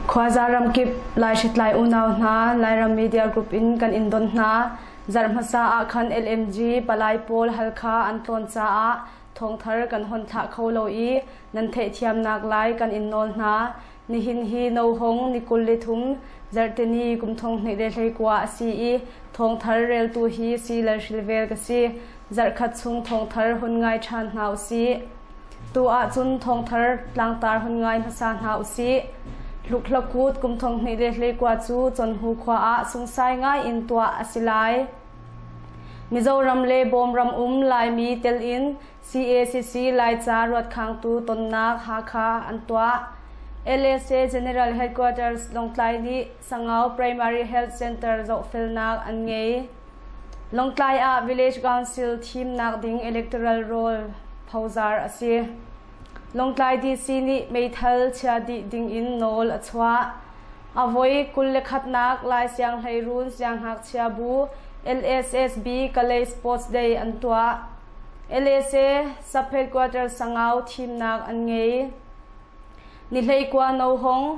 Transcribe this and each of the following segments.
Khuaza ramkip Laihritlai unau hna Lairam Media Group in kan in don hna. Zarh hmasa ah khan LMG palai pawl Halkha an tlawn caah thawngthar kan hon thlah kho lo i nan theihthiamnak lai kan in nawl hna. Nihin hi Nohong ni 23 zarhteni kum 2019 a si i thawngthar reltu hi Si Lalhrilvel ka si. Zarhkhat chung thawngthar hun ngai ṭhan hna usih. Tu ahcun thawngthar tlangtar hun ngai hmasa hna usih. Hlukhla-kut kum 2019 cu Conhu khua ah sungsai ngai in tuah a si lai. Mizoram le Bawmram um Laimi tel in CACC Laica ruatkhangtu tonnak Hakha an tuah. LSA General Headquarters Lawngtlai nih Sangau Primary Health Center zohfelnak an ngei. Lawngtlai ah Village Council thimnak ding electoral roll phozar a si. Lawngtlai DC nih meithal chia dih dingin nawl a chuah. A voi 21nak Lai Sianghleiruun Siangngakchia Bu LSSB Kalay Sports Day an tuah. LSA Sub-Headquarters Sangau thimnak an ngei. Ni 19 Nohong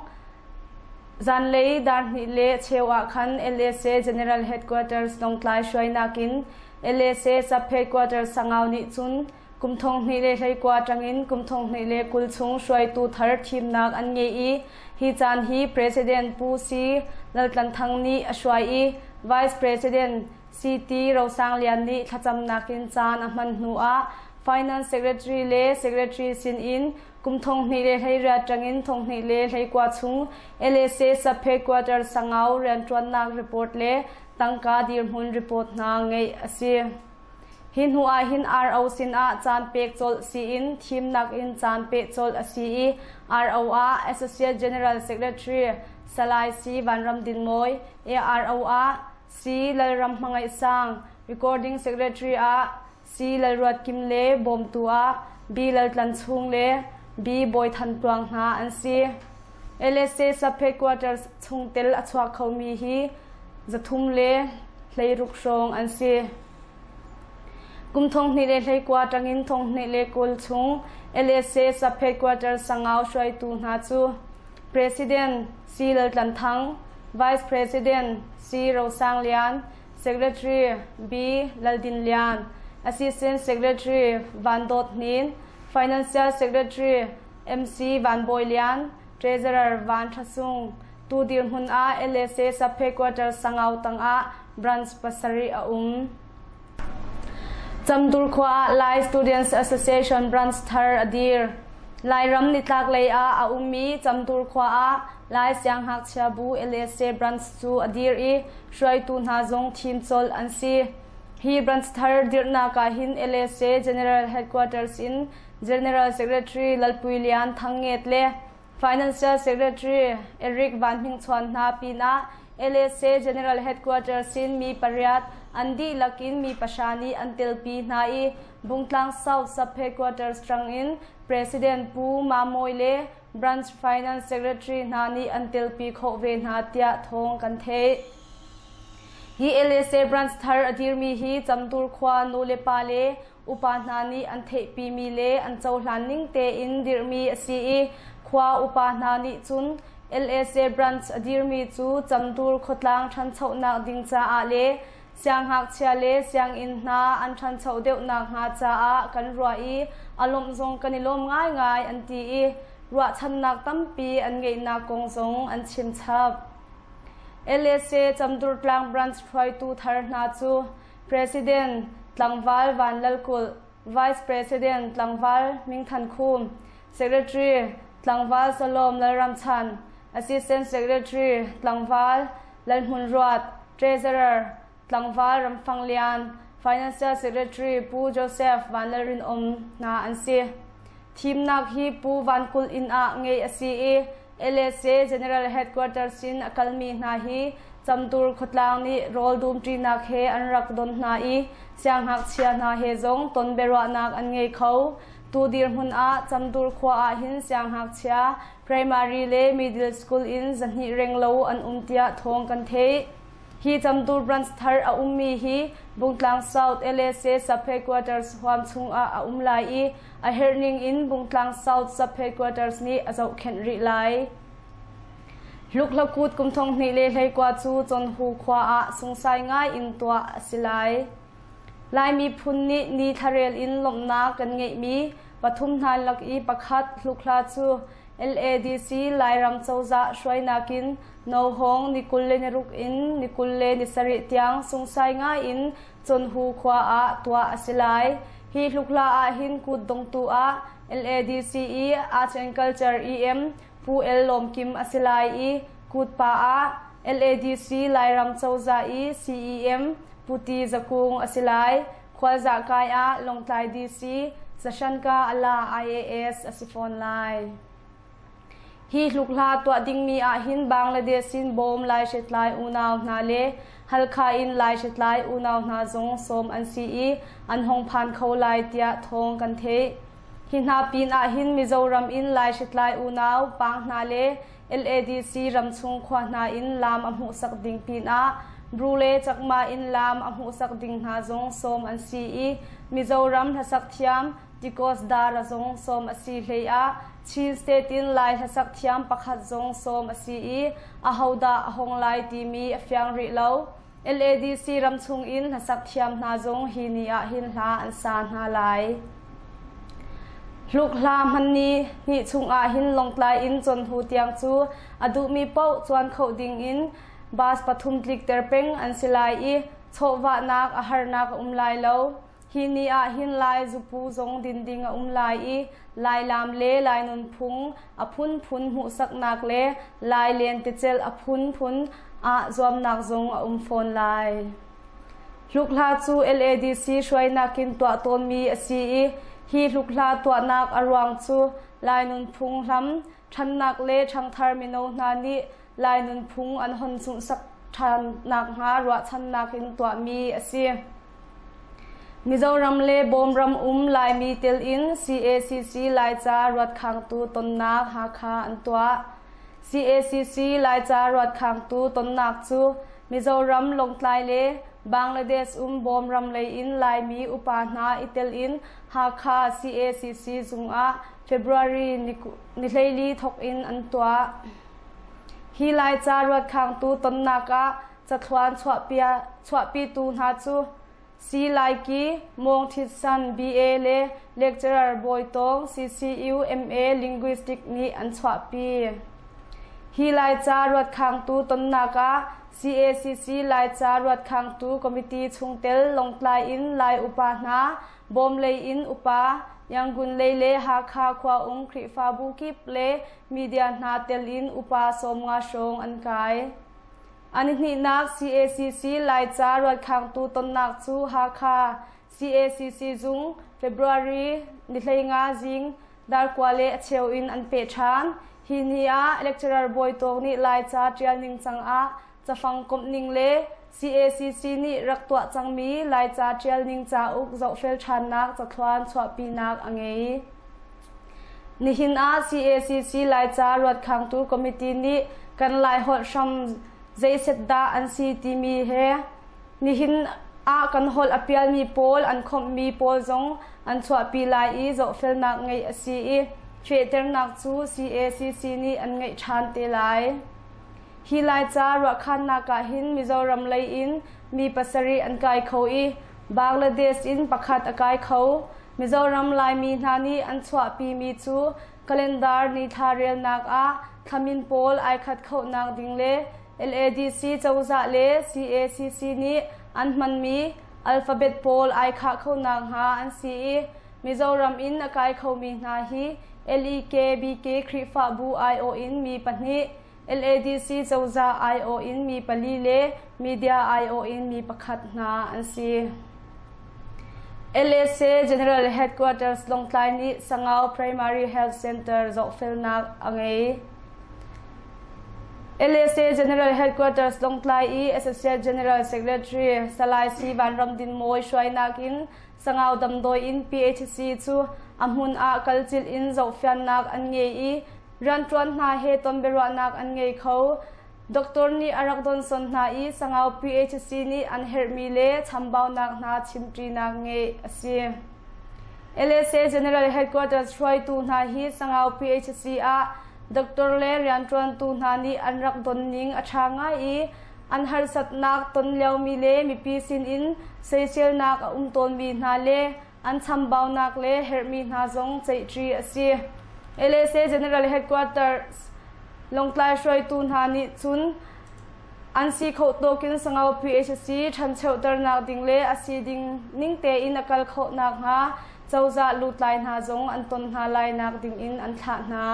Zanlei dar hnih le cheu ah khan LSA General Headquarters Lawngtlai hruainak in LSA Sub-Headquarters Sangau nih cun kum 2019 ṭangin kum 2020 chung hruaitu thar thimnak an ngei i hi caan hi President Pu C. Laltlan Thang nih a hruai i Vice President CT Rosang Lian nih thlacamnak in caan a hman hnu ah Finance Secretary le Secretary sin in kum 2018 ṭangin 2019 chung LSA Sub-Headquarters Sangau rianṭuannak report le tangka dirhmun report hna ngeih a si. Hi hnu ah hin RO sinah caan pek colh siin thimnak in caan peh colh a si i RO ah Associate General Secretary Salai C. Vanram Dinmawi, ARO ah C. Lalram Hmangaih Sang, Recording Secretary ah C. Lalruat Kim le bawmtu ah B. Laltlan Chung le B. Bawi Than Tluang hna an si. LSA Sub-Headquarters chungtel a chuak khomi hi 316 hrawng an si. Kum 2019 ṭangin 2020 chung LSA Sub-Headquarters Sangau hruaitu hna cu President C. Laltlan Thang, Vice President C. Rosang Lian, Secretary B. Laldin Lian, Assistant Secretary Van Dawt Hnin, Financial Secretary MC Van Bawi Lian, Treasurer Van Ṭha Sung, tu dirhmun ah LSA Sub-Headquarters Sangau tangah branch pasarih a um. Camdur khua ah Lai Students Association branch thar a dir. Lairam nitlak lei ah a ummi Camdur khua ah Lai Siangngakchia Bu LSA branch cu a dir i hruaitu hna zong thim colh an si. Hi branch thar dirhnak ah hin LSA General Headquarters in General Secretary Lalpui Lian Thang Nget le Financial Secretary Eric Van Hming Chuan hna pinah LSA General Headquarters in mi pariat an dihlak in mi pahra nih an telpi hna i Bungtlang South Sub-Headquarters ṭang in President Pu Ma Mawi le Branch Finance Secretary hna nih an telpi khawh ve hna tiah thawng kan theih. Hi LSA branch thar a dirmi hi Camtur khua nu le pa le upa hna nih an theihpimi le an cohlan ning tein dirhmi a si i khua upa hna nih cun LSA branch a dirmi cu Camtur khuatlang ṭhanchonak ding caah le siangngakchia le sianginn hna an ṭhancho deuh nakhnga caah kan ruah i a lawmh zong kan i lawm ngaingai an ti i ruahchannak tampi an ngeihnak kong zong an chim chap. LSA Camdurtlang branch hruaitu thar hna cu President Tlangval Van Lal Kulh, Vice President Tlangval Ming Than Khum, Secretary Tlangval Salom Lalramchan, Assistant Secretary Tlangval Lalhmun Ruat, Treasurer Tlangval Ramfang Lian, Financial Secretary Pu Joseph Vanlalrinawm hna an si. Thimnak hi Pu Van Kulh inn ah ngeih a si i LSA General Headquarters in a kalmi hna hi Camtur khuatlang nih rawl dumṭinak he an rak don hna i siangngakchia hna he zong ton biaruahnak an ngei kho. Tu dirhmun ah Camtur khua ah hin siangngakchia primary le middle school in 200 renglo an um tiah thawng kan theih. Hi Camtur branch thar a ummi hi Bungtlang South LSA Sub-Headquarters huam chungah a um lai i a herhning in Bungtlang South Sub-Headquarters nih a zohkhenh rih lai. Hluklakut kum 2019 cu Conhu khua ah sungsai ngai in tuah a si lai. Lai miphun nih ni thlarel in lawmhnak kan ngeihmi pathum hna lak i pakhat hlukhla cu LADC Lairam cozah hruainak in Nohawng ni 26 in ni 27 tiang sungsai ngai in Conhu khua ah tuah a si lai. Hi hlukhla ah hin kutdongtu ah LADC i Arts and Culture EM Pu El Lawm Kim a si lai i kutpa ah LADC Lairam cozah i CEM Pu Ti Za Kung a si lai. Khualzah kai ah Lawngtlai DC Zashanka Ala IAS a si fawn lai. Hi hlukhla tuah dingmi ahhin Bangladesh in Bawm Laihritlai unau hna le Halkha in Laihritlai unau hna zong sawm an si i an hong phan kho lai tiah thawng kan theih. Hi hna pin ahhin Mizoram in Laihritlai unau pang hna le LADC ramchung khua hna in laam a hmuhsak ding pinah Bru le Chakma in laam a hmuhsak ding hna zong sawm an si i Mizoram hlasak thiam Tikos Dara zong sawm a si hlei ah Chin State in Lai hlasak thiam pakhat zong sawm a si i ahodah a hong lai timi a fiang rih lo. LADC ramchung in hlasak thiam hna zong hi ni ah hin hla an sa hna lai. Hluk hla hman ni hnih chung ah hin Lawngtlai in Conhu tiang cu a duhmi paoh cuan kho ding in bus pathum tlikter peng an si lai i chawhvahnak a harnak a um lai lo. Hi ni ah hin Lai zupu zong din ding a um lai i Lai laam le Lai nunphung a phunphun hmuhsaknak le Lai lentecelh a phunphun ah zuamnak zong a um fawn lai. Hlukhla cu LADC hruainak in tuah tawnmi a si i hi hlukhla tuahnak a ruang cu Lai nunphung hlam ṭhannak le ṭhangthar mino hna nih Lai nunphung an hon sunhsak ṭhan nakhnga ruahchannak in tuahmi a si. Mizoram le Bawmram um Laimi tel in CACC Laica ruatkhangtu tonnak Hakha an tuah. CACC Laica ruatkhangtu tonnak cu Mizoram Lawngtlai le Bangladesh um Bawmram lei in Laimi upa hna i tel in Hakha CACC zung ah February ni 14 thawk in an tuah. Hi Laica ruatkhangtu tonnak ah cathluan chuahpitu hna cu C. Laiki, Mawng Thit San, BA le Lecturer Bawi Tawng, CCU MA Linguistic nih an chuahpi. Hi Laica ruatkhangtu tonnak ah CACC Laica ruatkhangtu committee chungtel Lawngtlai in Lai upa hna, Bawm lei in upa, Yangon lei le Hakha khua um Khrihfabu kip le media hna tel in upa 50 hrawng an kai. A nihnihnak CACC Laica rualkhangtu tonnak cu Hakha CACC zung February ni 15 zing darkua le a cheu in an peh ṭhan. Hi ni ah lecturer Bawi Tawk nih Laica ṭial ningcang ah cafang komh ning le CACC nih rak tuah cangmi Laica ṭial ning cauk zohfel ṭhannak cathluan chuahpinak a ngei. Nihin ah CACC Laica ruatkhangtu committee nih kan Laiholh hram zeiset dah an si timi he nihin ah kan holh a pialmi pawl an khawmhmi pawl zong an chuahpi lai i zohfelnak ngeih a si i fehternak cu CACC nih an ngeih ṭhan te lai. Hi Laica ruahkhannak ah hin Mizoram lei in mi pasarih an kai kho i Bangladesh in pakhat a kai kho. Mizoram Laimi hna nih an chuahpimi cu calendar nithla relnak ah thlamin pawl ai khat khonak ding le LADC cozah le CACC nih an hmanmi alphabet pawl ai khah khonak hnga an si i Mizoram in a kai khomi hna hi LEKBK Khrihfabu aiawh in mi pahnih, LADC cozah aiawh in mi pali le media aiawh in mi pakhat hna an si. LSA General Headquarters Lawngtlai nih Sangau Primary Health Center zohfelnak a ngei. LSA General Headquarters Lawngtlai i Associate General Secretary Salai Si Vanram Din Mawi hruainak in Sangau damdawi in PHC cu a hmun ah kalcilh in zohfiannak an ngei i rianṭuan hna he tonbiaruahnak an ngei kho. Doctor nih a rak donson hna i Sangau PHC nih an herhmi le chambaunak hna chimṭinak ngeih a si. LSA General Headquarters hruaitu hna hi Sangau PHC ah Doctor le rianṭuantu hna nih an rak don ning a ṭha ngai i an harsatnak ton liomi le mipi sinin soiselnak a um tawnmi hna le an chambaunak le herhmi hna zong ceihṭi a si. LSA General Headquarters Lawngtlai hruaitu hna nih cun an si kho tawkin Sangau PHC ṭhanchoternak ding le a si ding ning tein a kal khawh nakhnga cozah lutlai hna zong an ton hna lai nak ding in an thlah hna.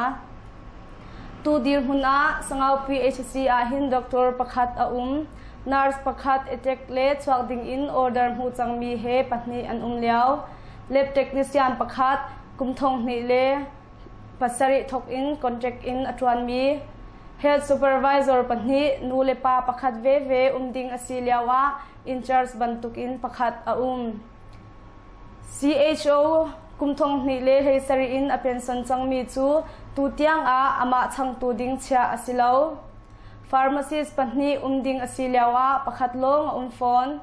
Tu dirhmun ah Sangau PHC ah hin doctor pakhat a um. Nurse pakhat attack le chuak ding in order hmu cangmi he pahnih an um lio. Lab technician pakhat kum thong hnih le pasarih thok in contract in a ṭuanmi health supervisor pahnih nu le pa pakhat veve um ding a si lio ah in charge bantukin pakhat a um. CHO kum thong hnih le hlei sarih in a pension cangmi cu tutiang ah amah changtu ding chiah a si lo. Pharmacist pahnih um ding a si lio ah pakhat lawng a um fawn.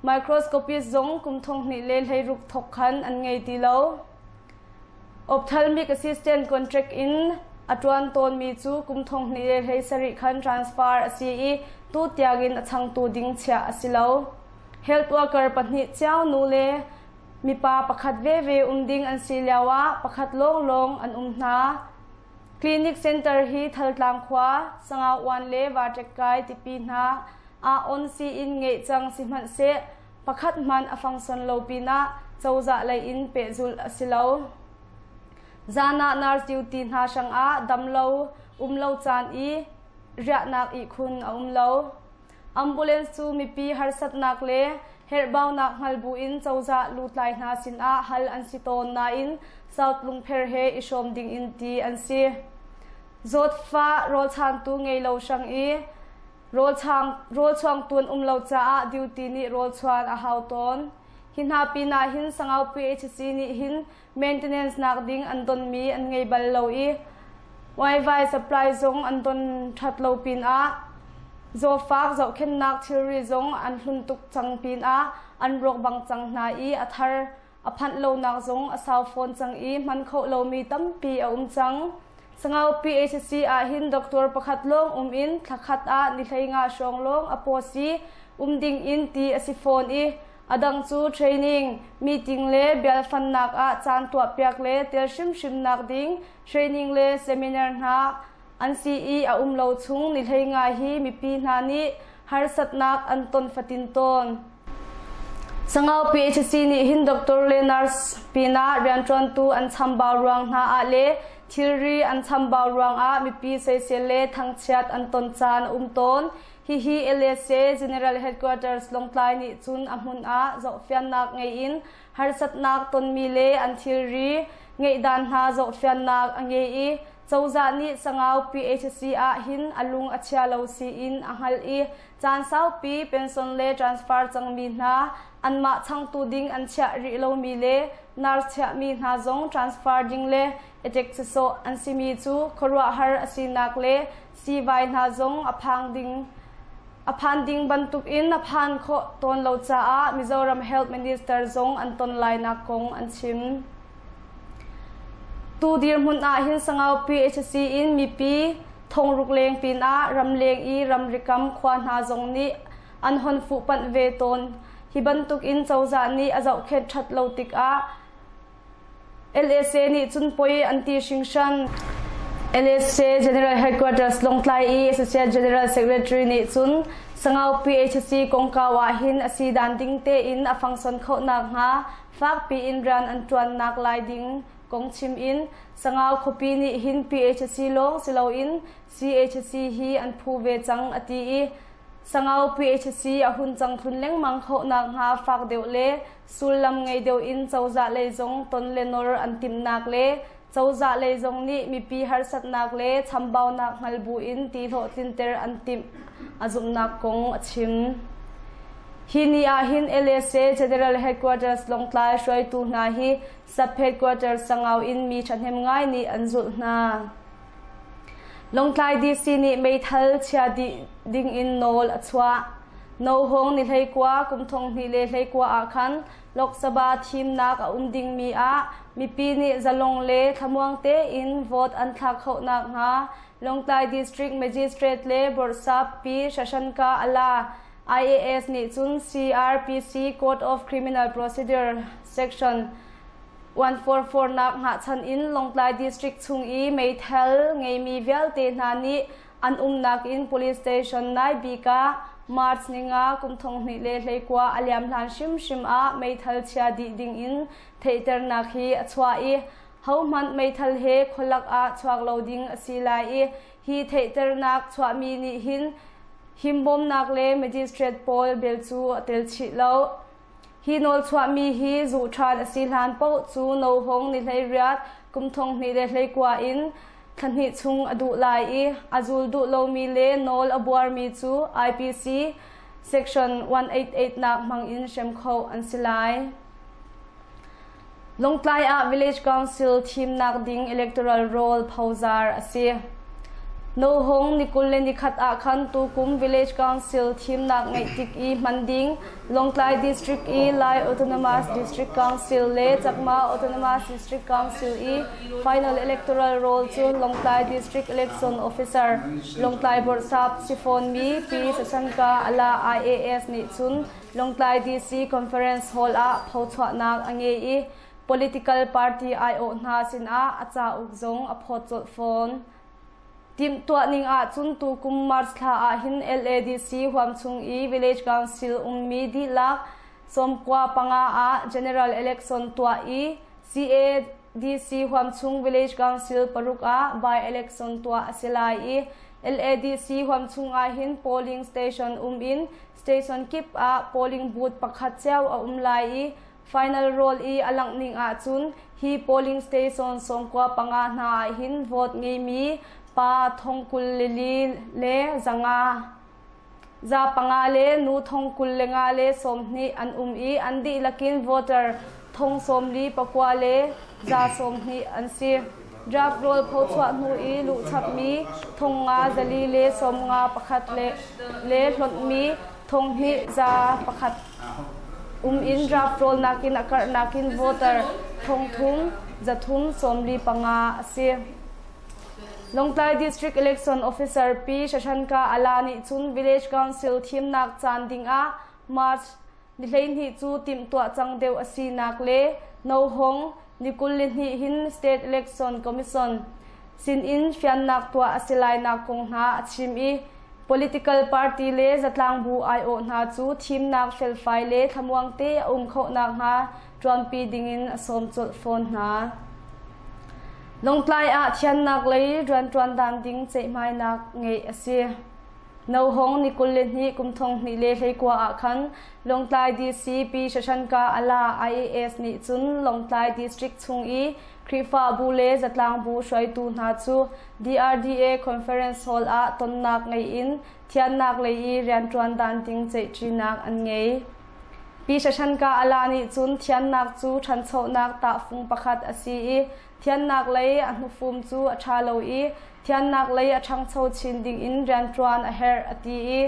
Microscopist zong kum thong hnih le hleiruk thok khan an ngei ti lo. Ophthalmic assistant contract in a ṭuan tawnmi cu kum thong hnih le hlei sarih khan transfer a si i tu tiangin a changtu ding chiah a si lo. Health worker pahnih cio nu le mipa pakhat veve um ding an si lioah pakhat lawnglawng an um hna. Clinic center hi Thaltlang khua, Sangau Uan le Vaṭekkai tipi hna ah on sii-inn ngeih cang sihmanhseh pakhat hmanh a function lo pinah cozah lei in pehzulh a si lo. Zan ah nurse duty hna hrangah damlo um lo caan i riahnak ihkhun a um lo. Ambulance cu mipi harsatnak le herhbaunak hngal buin cozah lutlai hna sinah hal an si tawn nain South Lungpher he i hrawm dingin ti an si. Zawtfah rawlchantu ngei lo hrang i rawlchuangtu an um lo caah duty nih rawlchuan a hau tawn. Hi hna pinah hin Sangau PHC nih hin maintenance nak ding an donmi an ngei bal lo i Wi-Fi supply zong an don ṭhat lo pinah zawfak zohkhenhnak thilri zong an hlun tuk cang pinah an rawk bang cang hna i a thar a phanh lonak zong a sau fawn cang i hman khawh lomi tampi a um cang. Sangau PHC ah hin doctor pakhat lawng um in thlakhat ah ni 15 hrawng lawng a post i um ding in ti a si fawn i a dang cu training, meeting le bialfannak ah caan tuahpiak le tel hrimhrimnak ding training le seminar hna an si i a um lo chung ni 15 hi mipi hna nih harsatnak an ton fatin tawn. Sangau PHC nih hin doctor le nurse pinah rianṭuantu an chambau ruang hna ah le thilri an chambau ruangah mipi soisel le thangchiat an ton caan a um tawn. Hihi LSA General Headquarters Lawngtlai nih cun a hmun ah zohfiannak ngei in harsatnak tonmi le an thilri ngeihdan hna zohfiannak a ngei i cozah nih Sangau PHC ah hin a lung a chia lo siin a hngalh i Caan saupi pension le transfer cangmi hna anmah changtu ding an chiah rih lomi le nurse chiahmi hna zong transfer ding le attack sisawh an simi cu khuaruahhar a sinak le siivai hna zong a phang ding a phan ding bantukin a phan khawh tawn lo caah Mizoram Health Minister zong an ton lainak kong an chim. Tu dirhmun ah hin Sangau PHC in mipi thongruk leng pinah ramleng i ramrikam khua hna zong nih an hon fuhpanh ve tawn. Hi bantuk in cozah nih a zohkhenh ṭhat lo tikah LSA nih cun poi an ti hringhran. LSA General Headquarters Lawngtlai i Associate General Secretary nih cun Sangau PHC kongkau ah hin a si dan ding tein a function khawh nakhnga fakpi in rian an ṭuannak lai ding kong chim in Sangau khuapi nih hin PHC lawng si loin CHC hi an phu ve cang a ti i Sangau PHC a hun cang thlun lengmang khawh nakhnga fak deuh le sullam ngei deuh in cozah lei zong ton le nor an timhnak le cozah lei zong nih mipi harsatnak le chambaunak hngal buin ti hlawhtlinter an timh a zumhnak kong a chim. Hi ni ah hin LSA General Headquarters Lawngtlai hruaitu hna hi Sub Headquarters Sangau in mi ṭhahnem ngai nih an zulh hna. Lawngtlai DC nih meithal chia dih ding in nawl a chuah. Nohawng ni 19 kum 2021 ah khan Lok Sabha thimnak a um dingmi ah Mipi nih zalong le thlamuang tein vote an thlak khawh nakhnga Lawngtlai District Magistrate le Bawrhsap Pi Shashanka Ala IAS nih cun CRPC Code of Criminal Procedure Section 144 nak hngahchan in Lawngtlai District chung i meithal ngeimi vialte hna nih an umnak in police station nai bik ah March ninga kum 2019 a liam hlan hrimhrim ah meithal chia dih ding in theihternak hi a chuah i hohmanh meithal he khualak ah chuak lo ding a si lai i hi theihternak chuahmi nih hin himbawmnak le magistrate pawl bel cu a tel chih lo. Hi nawl chuahmi hi zuh ṭhan a si hlan paoh cu nohawng ni 18 kum 2019 in thla hnih chung a duh lai i a zul duh lomi le nawl a buarmi cu IPC section 188 nak hmang in hrem khawh an si lai. Lungtlai ah Village Council thimnak ding electoral roll phozar a si. Nohung ni 21 ah khan tukum Village Council thimnak ngeih tik i hman ding Lawngtlai District i Lai Autonomous District Council le Chakma Autonomous District Council i final electoral roll cu Lawngtlai District Election Officer Lawngtlai Bawrhsap sifawnmi Pi Sasanka Ala IAS nih cun Lawngtlai DC Conference Hall ah phochuahnak a ngei i political party aiawh hna sinah a cauk zong a phawt colh fawn. Timhtuah ning ahcun tukum March thla ah hin LADC huamchung i Village Council ummi dihlak 95 ah General Election tuah i CADC huamchung Village Council paruk ah by-election tuah a si lai i LADC huamchung ah hin polling station um in Station kip ah polling booth pakhat cio a um lai i final roll i a langh ning ahcun hi polling station 95 hna ah hin vote ngeimi pa 44 le 500 500 le nu 25 le 20 an um i an dihlak in voter 49 le 120 an si. Draft rawl phochuah hnu i luhchapmi 500 400 le 51 le le hlonhmi 2100 um in draft rawl nakin a karh nakin voter 300 345 a si. Lawngtlai District Election Officer Pi Shashanka Ala nih cun Village Council thimnak caan dingah March Ni 12 cu timhtuah cang deuh a sinak le nohong ni 22 hin State Election Commission sinin fiannak tuah a si lainak kong hna a chim i political party le zatlangbu aiawh hna cu thimnak felfai le thlamuang te a um khawh nakhnga ṭuanpi dingin a sawm colh fawn hna. Lawngtlai ah thiannak lei rianṭuan dan ding ceihmainak ngeih a si. Nohong ni 22 kum 2019 ah khan Lawngtlai DC Pi Shashanka Ala IAS nih cun Lawngtlai District chung i Khrihfabu le zatlangbu hruaitu hna cu DRDA Conference Hall ah tonnak ngei in thiannak lei i rianṭuan dan ding ceihṭinak an ngei. Pi Shashanka Ala nih cun thiannak cu ṭhanchonak tahfung pakhat a si i thiannak lei a hnufum cu a ṭha lo i thiannak lei a ṭhangcho chin dingin rianṭuan a herh a ti i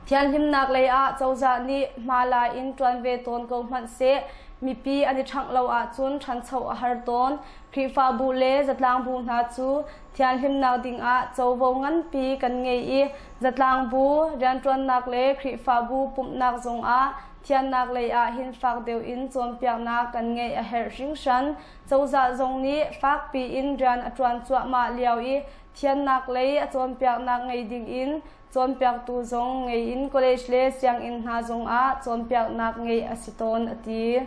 thianhlimnak lei ah cozah nih hmala in ṭuan ve tawn ko hmanh seh mipi an i ṭhangh lo ahcun ṭhancho a har tawn. Khrihfabu le zatlangbu hna cu thianhlimnak dingah covo nganpi kan ngei i zatlangbu rianṭuannak le Khrihfabu pumhnak zongah thiannak lei ah hin fak deuh in cawnpiaknak kan ngeih a herh hringhran. Cozah zong nih fakpi in rian a ṭuan cuahmah lio i thiannak lei a cawnpiaknak ngei dingin cawnpiaktu zong ngei in college le sianginn hna zongah cawnpiaknak ngeih a si tawn a ti.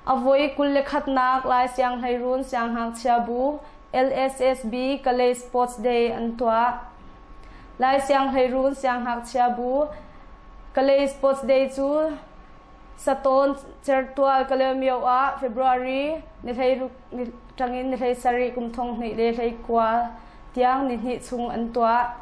A voi 21nak Lai Sianghleiruun Siangngakchia Bu LSSB Kalay Sports Day an tuah. Lai Sianghleiruun Siangngakchia Bu Kalay Sports Day cu Satawn certual Kalaymyo ah February ni 16 ni ṭangin ni 17 kum 2019 tiang ni hnih chung an tuah.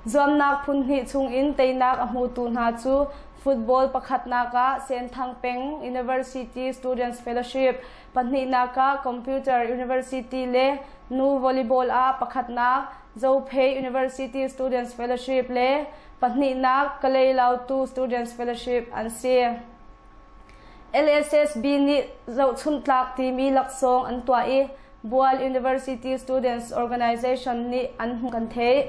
Zuamnak phun hnih chungin teinak a hmutu hna cu football pakhatnak ah Senthang Peng University Students Fellowship, pahnihnak ah Computer University le nu volleyball ah pakhatnak Zophei University Students Fellowship le pahnihnak Kalay Lautu Students Fellowship an si. LSSB nih zohchunhtlak timi laksawng an tuah i Bual University Students Organization nih an hmuh kan theih.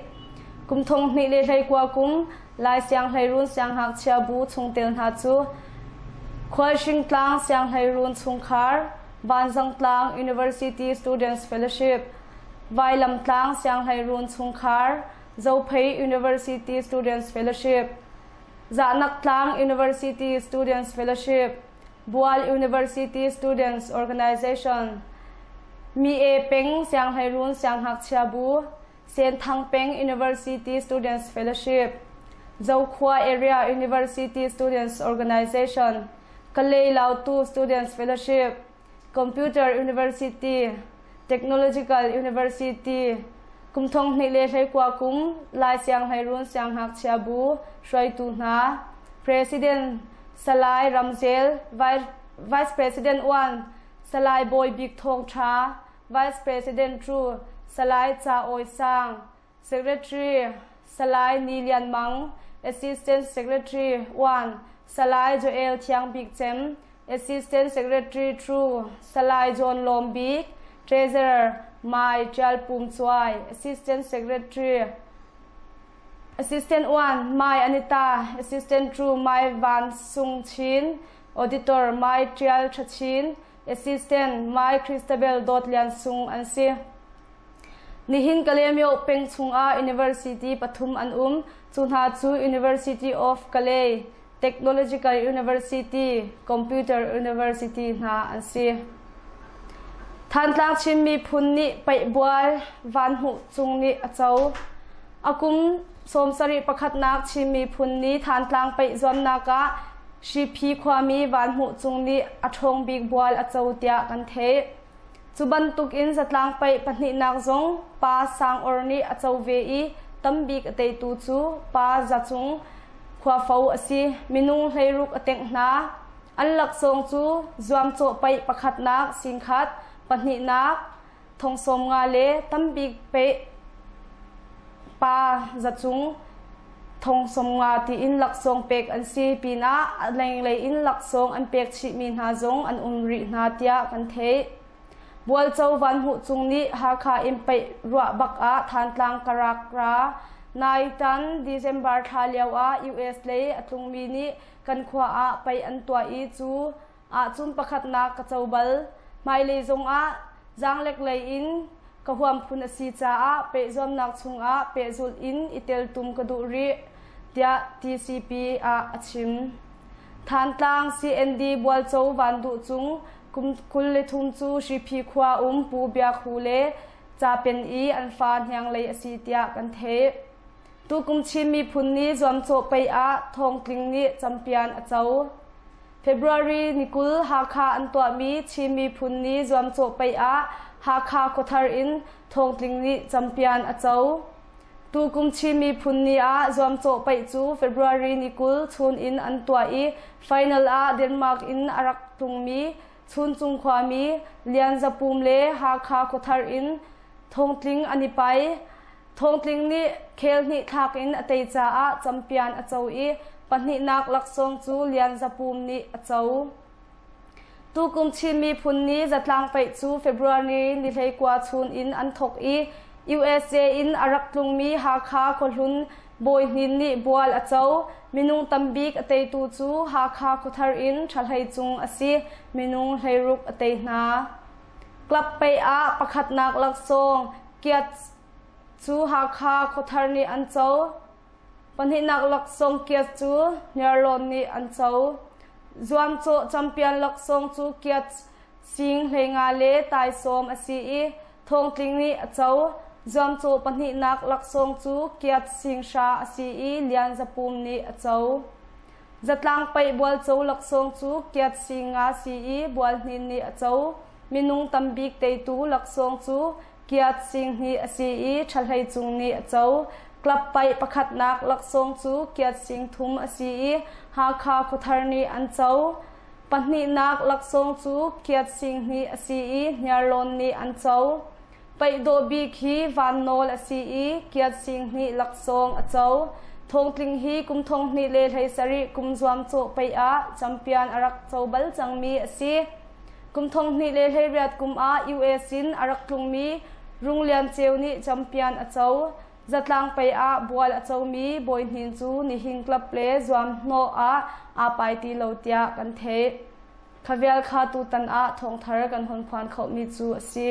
Kum 2019 kum Lai Sianghleiruun Siangngakchia Bu chungtel hna cu Khualhringtlang Sianghleiruun chungkhar, Vanzangtlang University Students Fellowship, Vailamtlang Sianghleiruun chungkhar, Zophei University Students Fellowship, Zahnaktlang University Students Fellowship, Bual University Students Organization, Mi-e Peng Sianghleiruun Siangngakchia Bu, Senthang Peng University Students Fellowship, Zokhua Area University Students Organization, Kalay Lautu Students Fellowship, Computer University, Technological University, kum 2021 kum Lai Sianghleiruun Siangngakchia Bu hruaitu hna, President Salai Ramzel, Vice President 1 Salai Bawi Bik Thawng Ṭha, Vice President 2 Salai Ca Awi Sang, Secretary Salai Ni Lian Mang, Assistant Secretary 1 Salai Joel Thiang Bik Cem, Assistant Secretary 2 Salai John Lawm Bik, Treasurer Mai Ṭial Pum Cuai, Assistant Secretary Assistant 1 Mai Anita, Assistant 2 Mai Van Sung Chin, Auditor Mai Ṭial Ṭha Chin, Assistant Mai Christabel Dawt Lian Sung an si. Nihin Kalaymyo peng chungah university pathum an um. Cu hna cu University of Kalay, Technological University, Computer University hna an si. Thantlang Chin miphun nih paihbual Van Hmuh Cung nih a co. A kum 71 pakhatnak Chin miphun nih Thantlang paih zuamnak ah Hriphi khuami Van Hmuh Cung nih a ṭhawng bik bual a co tiah kan theih. Cu bantukin zatlang paih pahnihnak zong Pa Sang Or nih a co ve i tambik a teitu cu Pa Za Cung Khuafo a si. Minung 16 a tengh hna. An laksawng cu zuamcawh paih pakhatnak singkhat, pahnihnak thong 50 le tambik paih Pa Za Cung thong 50 tiin laksawng pek an si pinah a lenglei in laksawng an pek chihmi hna zong an um rih hna tiah kan theih. Bualco Van Hmuh Cung nih Hakha in paih ruah bak ah Thantlang ka rak ra. Nai tan December thla lio ah US lei a tlungmi nih kan khua ah paih an tuah i cu ahcun pakhatnak ka co bal. Hmailei zongah zaanglek lei in ka huam phun a si caah pehzuamnak chungah pehzulh in i teltum ka duh rih, tiah TCP ah a chim. Thantlang CND Bualco Van Duh Cung kum 23 cu Hriphi khua um Pu Biak Hu le Capen i an fa hnianglei a si tiah kan theih. Tukum Chin miphun nih zuamcawh pei ah Thawngtling nih campian a co. February ni 20 Hakha an tuahmi Chin miphun nih zuamcawh pei ah Hakha khuathar in Thawngtling nih campian a co. Tukum Chin miphun ni ah zuamcawh paih cu February ni 20 chun in an tuah i final ah Denmark in a rak tlungmi Chuncung khuami Lian Za Pum le Hakha khuathar in Thawngtling an i pai. Thawngtling nih khel hnih thlak in a tei caah campian a co i pahnihnak laksawng cu Lian Za Pum nih a co. Tukum Chin miphun nih zatlang paih cu February ni 19 chun in an thawk i USA in a rak tlungmi Hakha khuahlun Bawi Hnin nih bual a co. Minung tambik a teitu cu Hakha khuathar in Ṭha Hlei Cung a si. Minung 16 a tei hna. Club paih ah pakhatnak laksawng Kiat cu Hakha khuathar nih an co. Pahnihnak laksawng Kiat cu Hniarlawn nih an co. Zuamcawh champion laksawng cu Kiat sing 15 le taisawm a si i Thawngtling nih a co. Zuamcawh pahnihnak laksawng cu Kiat sing hra a si i Lian Za Pum nih a co. Zatlang paih bualco laksawng cu Kiat Singa si i Bualhnin nih a co. Minung tambik teitu laksawng cu Kiat Singhnih a si i Ṭha Hlei Cung nih a co. Club paih pakhatnak laksawng cu Kiat Sing Thum a si i Hakha Khuathar nih an co. Pahnihnak laksawng cu Kiat Singhnih a si i Hniarlawn nih an co. Paih dawh bik hi Van Nawl a si i Kiat Singhnih laksawng a co. Thawngtling hi kum 2017 kum zuamcawh paih ah champion a rak co bal cangmi a si. Kum 2018 kum ah US in a rak tlungmi Rung Lian Ceu nih champion a co. Zatlang paih ah bual a comi Bawi Hnin cu nihin club le zuamhnawh ah aa pai ti lo tiah kan theih. Kha vial kha tutan ah thawngthar kan hun phuan khomi cu a si.